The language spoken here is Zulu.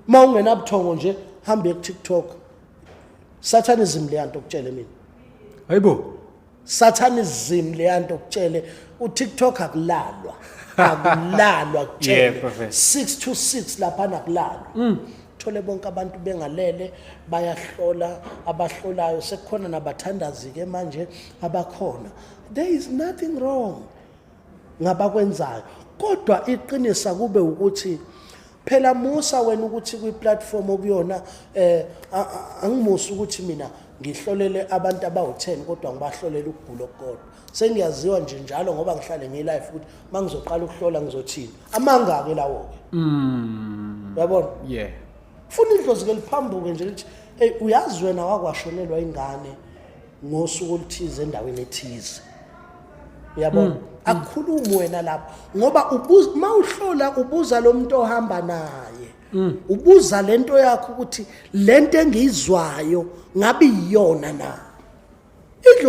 Uma ungenabuthongo nje, hambe ku-TikTok. Satanism leyanto, kutshele mina. Hayibo. Satanism leyanto, kutshele. uTikTok akulalwa, akulalwa, kutshele. Yeah, prophet. 6 to 6 lapha akulalwa. Thole bonke abantu bengalele, bayahlola. Abahlolayo sekukhona, nabathandazi ke manje abakhona. There is nothing wrong ngabakwenzayo, kodwa iqinisa kube ukuthi phela musa wena ukuthi kwi-platform okuyona angimusa ukuthi mina ngihlolele abantu abawu-10, kodwa ngibahlolela ukugula okukodwa. Sengiyaziwa nje njalo ngoba ngihlale ngiyi-live ukuthi uma ngizoqala ukuhlola ngizothini. Amanga-ke lawo-ke, uyabona? Yeah. Funa idlozi ke liphambuke nje lithi, "Hey, uyazi wena wakwashonelwa ingane ngosuku oluthize endaweni ethize." Uyabona, akukhulumi wena lapho ngoba ubuza, mawuhlola ubuza lo muntu ohamba naye, ubuza lento yakho ukuthi lento engiyizwayo ngabe iyona na idlozi.